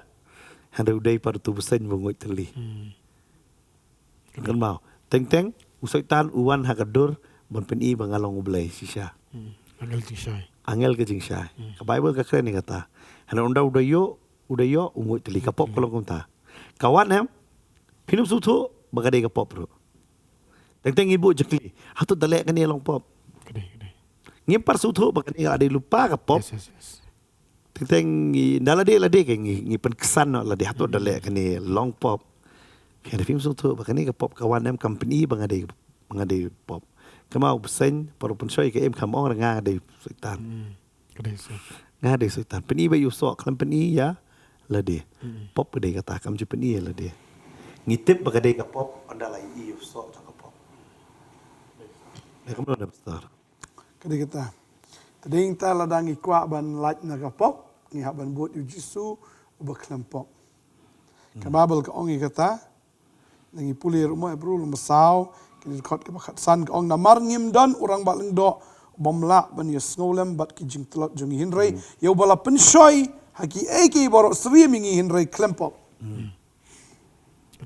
Hynrei u dei pat utu u bseiñ ba nguid tylli. Hmm. Kynmaw, teng teng u Soitan u wan ha ka dur ban pyni ba nga long U Blei shisha. Hmm. Angel jingshai. Angel ka jingshai. Hmm. Ka Baibl ka kren ïa kata. Hynrei ynda u da ïoh, u da ïoh, u nguid tylli. Ka pop ka long kumta. Ka wan em, phin ym sngewthuh ba ka dei ka pop ruh. Teng teng ngi buh jingkylli, hato da leh kane long pop? Ka dei, ka dei. Ngim pat sngewthuh ba kane ka dei lypa ka pop. Yes, yes, yes. Teng teng ngi, ynda lade lade ka ngi, ngi pynksan noh lade, hato da leh kane long pop? Ka dei, phim sngewthuh ba kane ka pop ka wan em, kam pyni ba nga dei, ba nga dei pop. Kynmaw u bseiñ, para u pynshoi ka im, kam ong re nga dei Soitan. Hmm. Ka dei Soitan. Nga dei Soitan. Pyni ba ïa u soh, khlem pyni ïa lade. Hmm. Pop ka dei kata, kam ju pyni ïa lade. Ngi tip ba ka dei ka pop ynda la ïohi ïa u soh jong ka pop. Dei kumno, Pastor? Ka dei kata. Te dei nangta lada ngi kwah ban lait na ka pop, ngi hap ban bud ïa u Jisu uba khlem pop. Hmm. Ka Baibl ka ong ïa kata, ngi pule ruh mo, Hebru lynnong ba saw, ka dkhot kaba khatsan ka ong, namar ngim don u rangbah lyngdoh bym lah ban ïasngewlem bad ki jingtlot jong ngi, hynrei ïa uba la pynshoi ha kiei kiei baroh, syriem ïa ngi hynrei khlem pop. Hmm.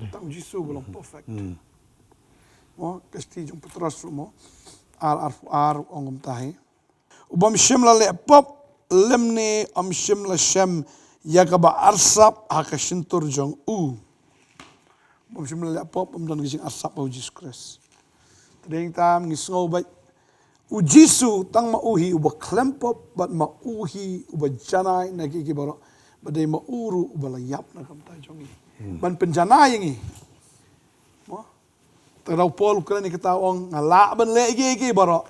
Tang u Jisu ba long perfect. Hmm. Mo, ka shithi jong u Petros ruh mo, ar arphew ar ong kumta hi. U bym shym la leh pop, lymne um shym la shem ïa kaba arsap ha ka shyntur jong u. U bym shym la leh pop, um don ka jingarsap ha u Jisu Khrist. Te dei nangta ngi sngew ba u Jisu tang ma u hi uba khlem pop, bad ma u hi uba janai na kiei kiei baroh, bad dei ma u ruh uba la ïap na ka bynta jong ngi. Hmm. Ban pynjanai ïa ngi. Mo? Te da u Paul u kren ïa kata u ong, nga lah ban leh kiei kiei baroh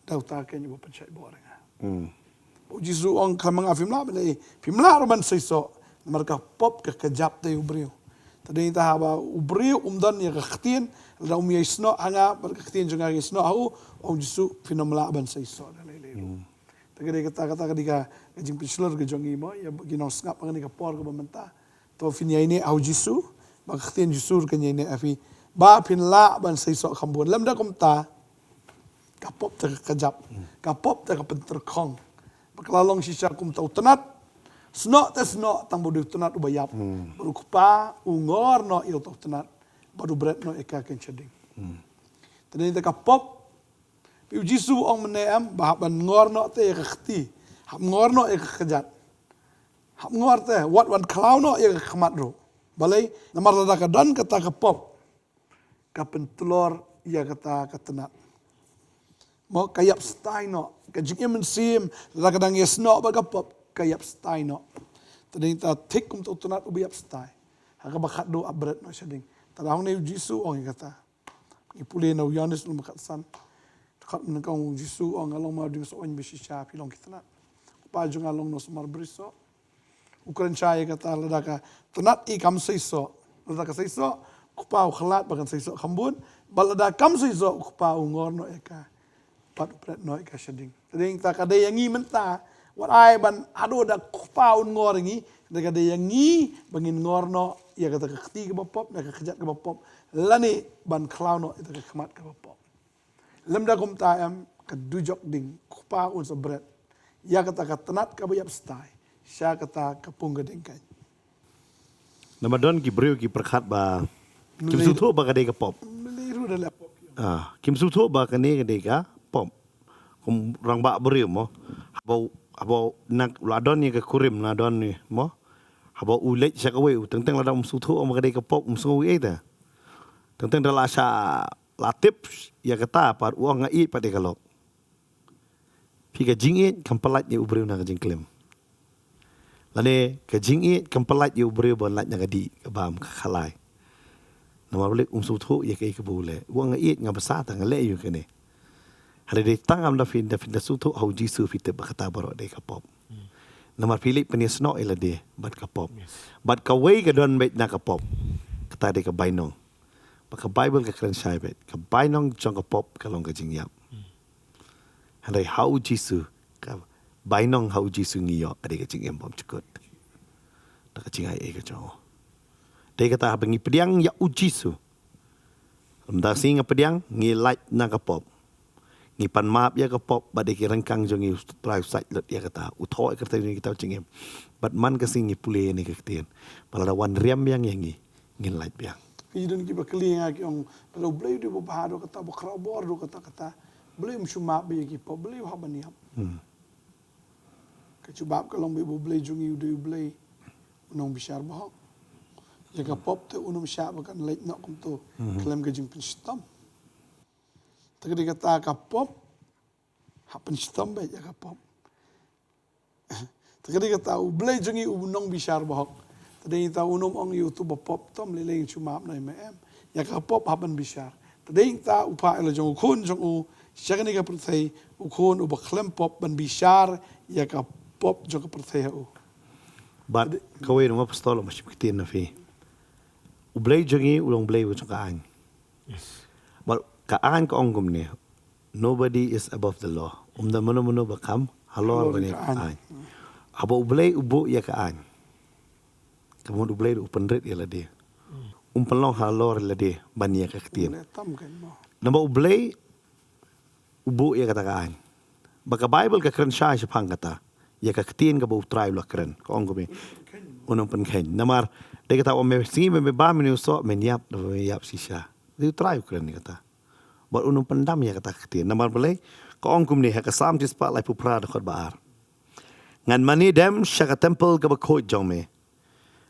da uta kein uba pynshait bor ïa nga. Hmm. U Jisu u ong, khlem ma nga phim lah ban leh, phim lah ruh ban seisoh, namar ka pop ka kjap te ïa u briew. Te dei nangta haba u briew um don ïa ka ktien, lada um ïai snoh ha nga bad ka ktien jong nga ka ïai snoh ha u, ong u Jisu, phin ym lah ban seisoh da lei lei ruh. Hmm. Te ka dei kata, kata ka dei ka, ka jingpynshlur ka jong ngi mo, ïa ki nongsngap ha kane ka por kaba mynta. To phin ïaineh ha u Jisu, ba ka ktien Jisu ruh kan ïaineh ha phi. Ba phin lah ban seisoh kham bun. Lymda kumta, ka pop te ka kjap, ka pop te ka pyntyrkhong. Ba ka la long shisha kum uta u tnat. Snoh te snoh, tang ba u dei u tnat uba ïap. Hmm. Bad u Kpa u ngor noh ïa uta u tnat, bad u bret noh ïa ka kein shading. Hmm. Te dei te ka pop, phi, u Jisu u ong mynne em, ba hap ban ngor noh te ïa ka kti. Hap ngor noh ïa ka kjat. Hap ngor te, wat wan khlaw noh ïa ka khmat ruh. Balei? Namar lada ka don kata ka pop, ka pyntlor ïa kata ka tnat. Mo, ka ïap stai noh. Ka jingim mynsiem, lada ka dang ïasnoh bad ka pop, ka ïap stai noh. Te dei nangta thik kum uta u tnat uba ïap stai. Ha kaba khatduh hap bret noh shading. Te da hangne u Jisu u ong ïa kata. Ngi pule na u Ïoannis lynnong ba khatsan. Dkhot nyngkong, u Jisu u ong, nga long mawdieng soh, uwei ba shisha, phi long ki tnat. U Kpa jong nga long u nongsumar bri soh. U kren shai ïa kata, lada ka tnat i kam seisoh. Lada ka seisoh, u Kpa u khlad ba kan seisoh kham bun. Bad lada kam seisoh, u Kpa u ngor noh ïa ka, bad u bret noh ïa ka shading. Te dei nangta ka dei ïa ngi mynta, wat ai ban haduh da u Kpa un ngor ïa ngi, te ka dei ïa ngi ba ngin ngor noh ïa kata ka kti kaba pop, na ka kjat kaba pop, lane ban khlaw noh ïa kata ka khmat kaba pop. Lymda kumta em, ka dujok ding, u Kpa un sa bret ïa kata ka tnat kaba ïap stai sha kata ka pung ka diengkaiñ. Namar don ki briew ki pyrkhat ba kim sngewthuh ba ka dei ka pop. Mynta ruh da leh pop. Ah, kim sngewthuh ba kane ka dei ka pop. Kum rangbah briew mo. Haba u, haba u la don ïa ka kurim, la don ïa mo. Haba u leit sha kawei, u teng teng lada um sngewthuh ba ka dei ka pop, um sngew ei ei te. Teng teng da la sha, la tip ïa kata pat, u ong nga ïeit pat ïa ka lok. Phi, ka jingïeit kam pyllait ïa u briew na ka jingklim. Lane ka jingïeit kam pyllait ïa u briew ban lait na ka dih, ka bam, ka khalai. Namar balei? Um sngewthuh ïa kaei kaba u leh. U ong nga ïeit, nga bsa, te nga leh ïa kane. Hynrei dei tang ym da phin, da phin da sngewthuh ha u Jisu phi tip ba kata baroh dei ka pop. Namar phi leit pynïasnoh ïa lade bad ka pop. Bad kawei ka don beit na ka pop. Kata dei ka bainong. Ba ka Baibl ka kren shai beit, ka bainong jong ka pop ka long ka jingïap. Hynrei ha u Jisu, ka bainong ha u Jisu ngi ïoh ka dei ka jingim bymjukut. Da ka jingai ei ka jong u. Dei kata haba ngi pdiang ïa u Jisu. Ym da sngi nga pdiang, ngi lait na ka pop. Ngi pan map ïa ka pop, bad ïa ki ryngkang jong ngi u Trai u sait lut ïa kata. U thoh ïa kata jong ngi kita u jingim. Bad man ka sngi ngi pule ïa kane ka ktien. Ba lada wan riam biang ïa ngi, ngin lait biang. Ki don kiba kylli nga ki ong, lada u Blei u dei uba bha ruh kata, uba khraw bor ruh kata, kata. Balei um shu map ïa ki pop, balei u hap ban ïap. Hmm. Ka jubab ka long ba u Blei jong ngi u dei u Blei u nongbishar bahok. Ïa ka pop te un ym shah ba kan leit noh kumto. Mhm. Khlem ka jingpynshitom. Te ka dei kata ka pop. Hap pynshitom beit ïa ka pop. Te ka dei kata u Blei jong ngi u nongbishar bahok. Te dei kata un ym ong ïa uto uba pop, to ym lei lei, shu map noh ïa me, em. Ïa ka pop hap ban bishar. Te dei kata u phah ïa la jong u khun jong u sha kane ka pyrthei, u khun uba khlem pop ban bishar ïa ka pop jong ka pyrthei ha u. Bad kawei ruh nga, Pastor, long ba shim ktien na phi. U Blei jong ngi u long Blei u jong ka aiñ. Yes. Bad ka aiñ ka ong kumne, nobody is above the law. Um don mano mano ba kham halor, halor ban ïa ka aiñ. Haba u Blei u buh ïa ka aiñ, ka mut u Blei ruh u pynrit ïa lade. Um pynlong halor ïa lade ban ïa ka ktien. Naba u Blei u buh ïa kata ka aiñ. Ba ka Baibl ka kren shai shaphang kata. Ïa ka ktien kaba u Trai u la kren. Ka ong kumne, un ym pynkheiñ. Namar dei kata, wan me sngi me bam ïa une u soh, men ïap, men ïap shisha. Dei u Trai u kren ïa kata. Bad un ym pyndam ïa kata ka ktien. Namar balei, ka ong kumne ha ka Salm shispah laiphew phra dkhot ba ar. Ngan mane dem sha ka templ kaba khuid jong me.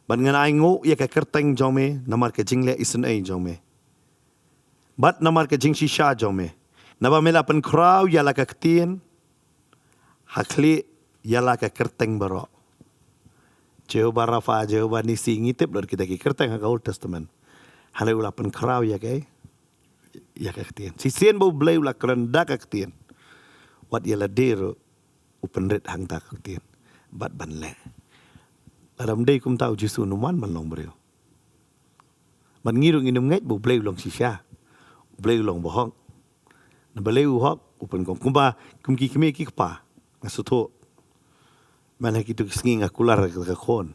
Bad ngan ainguh ïa ka kyrteng jong me namar ka jingleh isynei jong me. Bad namar ka jingshisha jong me. Naba me la pynkhraw ïa la ka ktien ha khlieh ïa la ka kyrteng baroh. Jehovah Rapha, Jehovah Nissi, ngi tip lut kita ki kyrteng ha ka Old Testament. Hynrei u la pynkhraw ïa ka, ïa ka ktien. Shisien ba u Blei u la kren da ka ktien, wat ïa lade ruh u pynrit hangta ka ktien bad ban leh. Lada ym dei kumta u Jisu un ym wan ban long briew. Bad ngi ruh ngin ym ngeit ba u Blei u long shisha. U Blei u long bahok. Na balei u hok, u pynkhraw. Kumba, kum ki kmie ki kpa. Nga sngewthuh. Man ha kito ki sngi nga kular ka khun.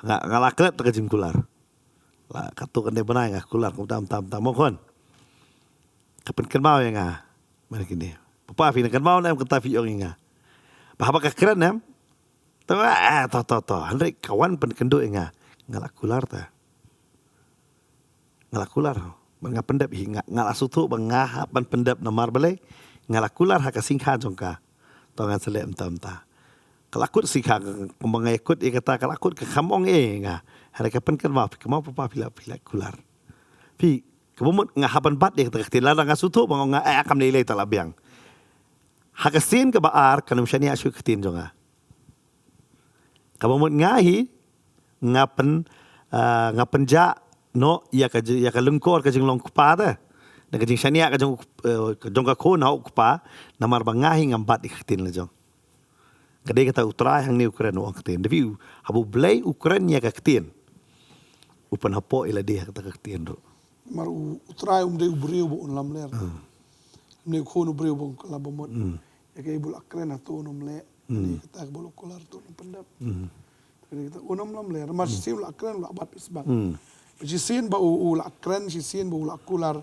Nga, nga la klet ka jingkular. La katto katne bnai nga kular kumta kumta kumta, mo khun. Ka pynkynmaw ïa nga. Mynta kine, "Papa, phi nang kynmaw ne em kata phi ong ïa nga?" Ba haba ka kren em, to, eh, to, to, to. Hynrei ka wan pynkynduh ïa nga. Nga la kular ta. Nga la kular. Ba nga pyndep hi, nga, nga la sngewthuh ba nga hap ban pyndep namar balei. Nga la kular ha ka sngikha jong ka. To ngan sa leh mynta mynta. Ka la kut sngikha, kumba nga ïakut ïa kata, ka la kut, ka kham ong ei ïa nga. Hynrei ka pynkynmaw, phi kynmaw papa, phi la, phi la kular. Phi, kaba mut nga hap ban bat ïa kata ka ktien, lada nga sngewthuh ba nga ong nga, eh, kam lei lei, ta la biang. Ha ka sien kaba ar, kan ym shaniah shuh ka ktien jong nga. Kaba mut nga hi, nga pyn, ah, nga pynjah noh ïa ka ji-, ïa ka lyngkor ka jinglong kpa te. Na ka jingshaniah ka jong, eh, ka jong ka khun ha u kpa, namar ba nga hi ngam bat ïa ka ktien la jong. Ka dei kata u Trai hangne u kren u ong ktien. Da phi u, haba u Blei u kren ïa ka ktien, u pynhapoh ïa lade ha kata ka ktien ruh. Namar u, u Trai um dei u briew ba un lamler. Hmm. Um dei u khun u briew ba un kylla ba mut. Hmm. Ïa kaei ba u la kren hato un ym leh. Hmm. Ïa kata kaba u la kular hato un ym pyndep. Hmm. Ïa kata un ym lamler. Namar shisien u la kren u la bat phi sbak. Hmm. Shisien ba u, u la kren, shisien ba u la kular.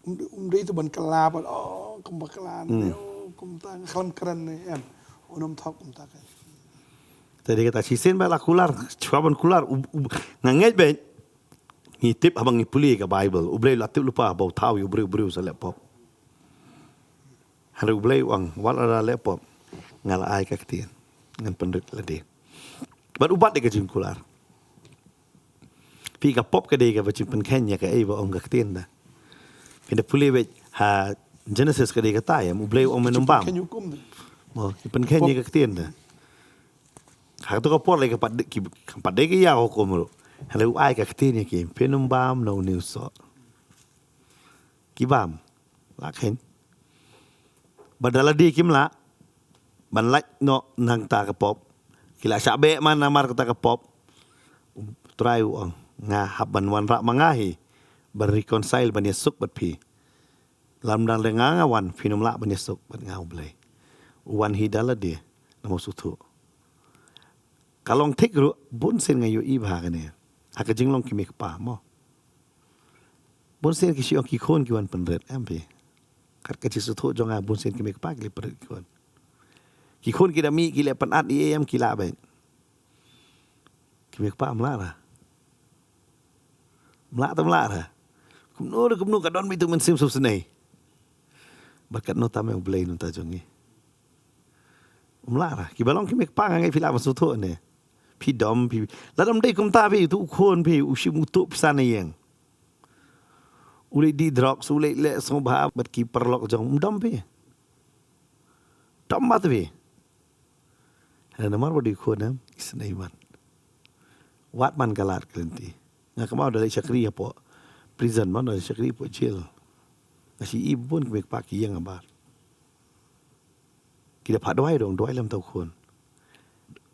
Um, um dei tu ban kylla pat, oh, kumba kylla ne, hmm, oh, kumta, nga khlem kren ne, em. Un ym thok kumta ka. Te dei kata shisien ba la kular, shuwa ban kular, u, u, nga ngeit beit. Ngi tip haba ngi pule ka Baibl, u Blei u la tip lypa ba u thaw ïa u briew, u briew sa leh pop. Hynrei u Blei u ong, wat la leh pop, nga la ai ka ktien, ngan pynrit lade. Bad u bat ïa ka jingkular. Phi, ka pop ka dei kaba jingpynkheiñ ïa kaei ba ong ka ktien da. Phin da pule beit ha Genesis ka dei kata ïa, u Blei u ong men ym bam. Jingpynkheiñ hukum da. Mo, jingpynkheiñ ïa ka ktien da. Ha kato ka por lei ka pat dei, ki, ka pat dei ki ïa hukum ruh. Hynrei u ai ka ktien ïa ki, phin ym bam na une u soh. Ki bam. La kheiñ. Ba da lade kim lah ban lait noh nangta ka pop. Ki la shah beh man namar kata ka pop. U Trai u ong, nga hap ban wanrah ma nga hi ban reconcile, ban ïasuk bad phi. Lada ym dang da nga nga wan, phin ym lah ban ïasuk bad nga, U Blei. U wan hi da lade, namar u sngewthuh. Ka long thik ruh, bun sien nga ïohi bha kane ha ka jinglong ki mei kpa mo. Bun sien ki shu ong ki khun ki wan pynrit, em phi? Kat ka jingsngewthuh jong nga, bun sien ki mei kpa ki leh pynrit ki khun. Ki khun ki da mih, ki leh pynat ïa em, ki lah beit. Ki mei kpa ym lah ra. Ym lah ta ym lah ra. Kumno re kumno ka don beit u Mynsiem sngewsynei. Bad katno tam ïa U Blei nangta jong ngi. Ym lah ra. Kiba long ki mei kpa nga ngeit phi lah ban sngewthuh ne. Phi dom phi. Lada ym dei kumta phi, utu u khun phi u shim utu pisa na ïing. U leit die drugs, u leit leh sngewbha bad ki paralok jong, ym dom phi. Dom bha phi. Hynrei namar ba dei u khun em, isynei man. Wat man ka lad ka lynti. Nga kynmaw da leit shakri hapoh prison, man da leit shakri hapoh jail. Nga shu ïohi bun ki mei kpa ki ïeng nabar. Ki da phah duwai dong, duwai lem ïa utu u khun.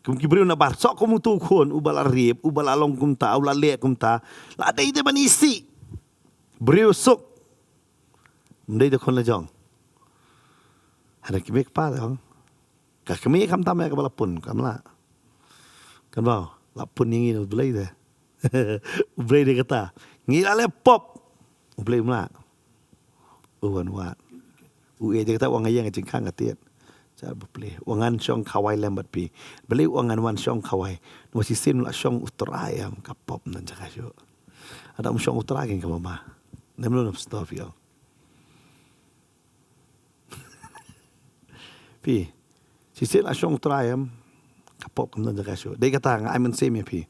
Kum ki briew nabar, soh kum utu u khun, uba la rape, uba la long kumta, uba la leh kumta. La dei te ban isih. Briew suk. Ym dei te khun la jong. Hynrei ki mei kpa te ong. Ka kmie khamtam ïa kaba la pun, kam lah. Kan ba la pun ïa ngi na U Blei te. U Blei dei kata. Ngi la leh pop. U Blei um lah. U wan wad. U ïeit, dei kata u ong ha ïing ka jingkhang ka tied. Jar ba plie. U ong ngan shong khawai lem bad phi. Balei u ong ngan wan shong khawai? Namar shisien la shong U Trai em, ka pop ym don jaka shuh. Lada um shong U Trai kein kaba ma. Ngam lah ban stop ïa u. Phi, shisien la shong U Trai em, ka pop kam don jaka shuh. Dei kata nga ai mynsiem ïa phi.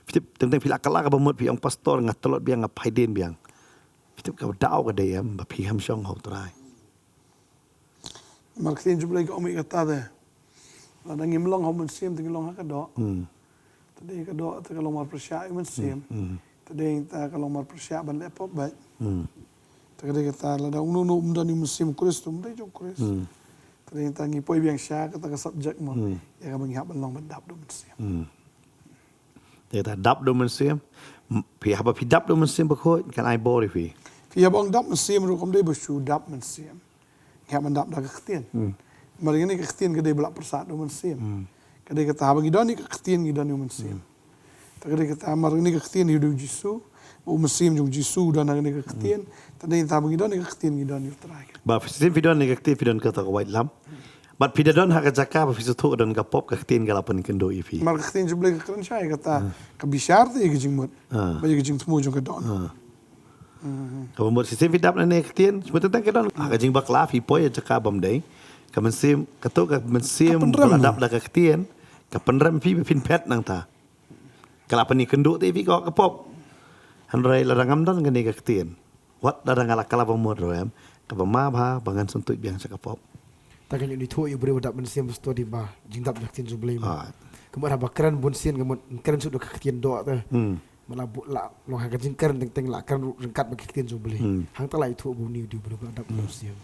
Phi tip, teng teng phi la kylla kaba mut phi ong pastor nga tlot biang, nga phai dien biang. Phi tip ka daw ka dei em, ba phi ham shong ha U Trai. Namar ka ktien jong U Blei ka ong ïa kata te. Lada ngim long ha u Mynsiem te ngi long ha ka doh. Hmm. Te dei ka doh te ka long mar pyrshah ïa u Mynsiem. Hmm, hmm. Te dei ta ka long mar pyrshah ban leh pop beit. Hmm. Te ka dei kata lada uno uno um don ïa u Mynsiem u Khrist, um dei jong u Khrist. Hmm. Te dei ta ngi poi biang sha kata ka subject mo. Hmm. Ïa kaba ngi hap ban long ban dap da u Mynsiem. Hmm. Te ta dap da u Mynsiem. M-, phi haba phi dap da u Mynsiem Bakhuid kan ai bor ïa phi. Phi haba ong dap Mynsiem ruh kam dei ba shu dap Mynsiem. Ngi hap ban dap da ka ktien. Hmm. Mar ïa kane ka ktien ka dei ba la pyrsad da u Mynsiem. Hmm. Ka dei kata haba ngi don ïa ka ktien ngi don ïa u Mynsiem. Hmm. Ta ka dei kata mar ïa kane ka ktien ïa u Jisu, u Mynsiem jong u Jisu u don ha kane ka ktien. Hmm. Ta dei kata haba ngi don ïa ka ktien ngi don ïa u Trai. Ba shisien phi don ïa ka ktien phi don kata ka waitlam. Bad phi da don ha ka jaka ba phi sngewthuh don ka pop, ka ktien ka la pynkynduh ïa phi. Mar ka ktien jong U Blei ka kren shai kata, hmm, ka bishar te ïa ka jingmut. Ah. Bad ïa ka jingthmu jong ka dohnud. Ah. Hmm. Kaba mut shisien phi dap na kane ka ktien, shu teng teng ka don. Ha ka jingbakla phi poi ha jaka bym dei. Ka mynsiem, kato ka mynsiem ka pynrem, ba la dap da ka ktien, ka pynrem phi ba phin phet nangta. Ka la pynkynduh te ïa phi ka, ka pop. Hynrei lada ngam don kane ka ktien. Wat lada nga la kylla ba mut ruh em, kaba ma bha ba ngan sngewthuh biang sha ka pop. Ta ka jingithuh ïa u briew ba dap mynsiem ba sdang ba jingdap da ka ktien jong U Blei. Ah. Kumba haba kren bun sien ka mut kren shuh da ka ktien doh te. Hmm. Ba la bu-, la long ha ka jingkren teng teng la kren ryngkat bad ka ktien jong U Blei. Hmm. Hangta la ithuh ba une u dei u briew ba la dap mynsiem.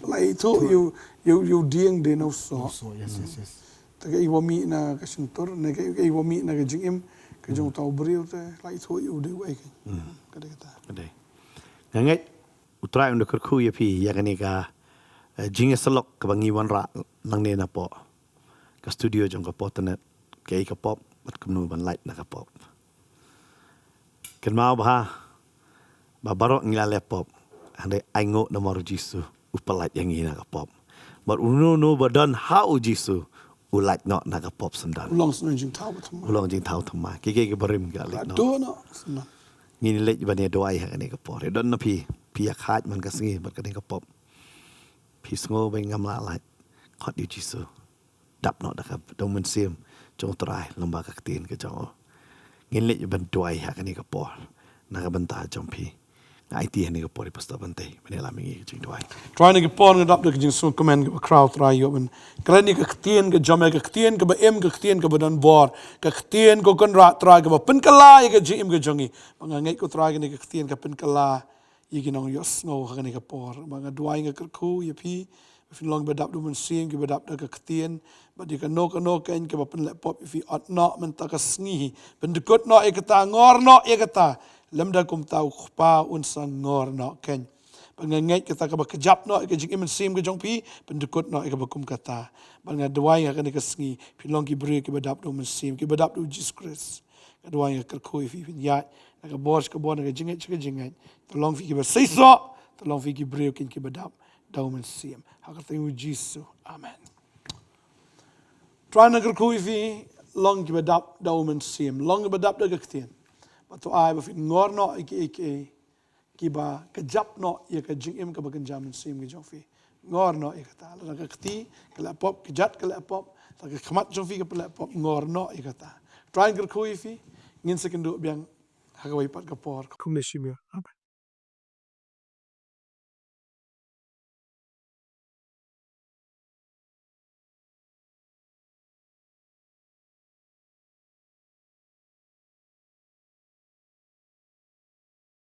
La ithuh ïa u, ïa u, ïa u dieng de na u soh. U soh, yes, yes, yes. Te kaei ba mih na ka shyntur, ne kaei, kaei ba mih na ka jingim ka jong uta u briew te la ithuh ïa u dei u ei ka. Hmm. Ka dei kata. Ka dei. Nga ngeit U Trai un da kyrkhu ïa phi ïa kane ka, eh, jingïasyllok kaba ngi wanrah nangne napoh ka studio jong ka Potternet, kaei ka pop bad kumno ban lait na ka pop. Kynmaw bha ba baroh ngi la leh pop, hynrei ainguh namar u Jisu u pyllait ïa ngi na ka pop. Bad uno uno ba don ha u Jisu u lait noh na ka pop syndon. U long syndon jingthaw ba thymmai. U long jingthaw thymmai. Kiei kiei kiba rim ki la lait noh. Lait noh syndon. Ngin leit ban ïa duwai ha kane ka por. Ïa don na phi, phi ïa khaid man ka sngi bad kane ka pop. Phi sngew ba ngam lah lait. Khot ïa u Jisu. Dap noh da ka, da u Mynsiem jong u Trai lyngba ka ktien ka jong u. Ngin leit ban duwai ha kane ka por na ka bynta jong phi. Nga aiti ha kane ka por ïa u Pastor Bantei ban ïalam ïa ngi ka jingduwai. Trai, ha kane ka por nga dap da ka jingsngewkmen kaba khraw Trai, ïoh ban kren ïa ka ktien ka jong me, ka ktien kaba im, ka ktien kaba don bor, ka ktien ko Kynrad Trai kaba pynkylla ïa ka jingim ka jong ngi. Ba nga ngeit ko Trai kane ka ktien ka pynkylla ïa ki nongïohsngew ha kane ka por. Ba nga duwai nga kyrkhu ïa phi ba Phin long kiba dap da u Mynsiem, kiba dap da ka ktien, bad ïa kano kano kein kaba pynleh pop ïa phi, ot noh mynta ka sngi hi. Pyndykut noh ïa kata, ngor noh ïa kata. Lymda kumta u Kpa un sa ngor noh kein. Bad nga ngeit kata kaba kjap noh ïa ka jingim mynsiem ka jong phi, pyndykut noh ïa kaba kum kata. Bad nga duwai ha kane ka sngi, phin long ki briew kiba dap da u Mynsiem, kiba dap da u Jisu Khrist. Nga duwai, nga kyrkhu ïa phi, phin ïaid na ka bor sha ka bor, na ka jingngeit sha ka jingngeit. To long phi kiba seisoh, to long phi ki briew kein kiba dap da u Mynsiem. Ha ka kyrteng u Jisu. Amen. Trai, nga kyrkhu ïa phi, long kiba dap da u Mynsiem, long kiba dap da ka ktien. Bad to ai ba phin ngor noh ïa kiei kiei kiba kjap noh ïa ka jingim kaba kynja mynsiem ka jong phi. Ngor noh ïa kata. Lada ka kti ka leh pop, ka kjat ka leh pop, lada ka khmat jong phi ka leh pop, ngor noh ïa kata. Trai, nga kyrkhu ïa phi, ngin sa ïakynduh biang ha kawei pat ka por. Kumne shim ïa. Amen.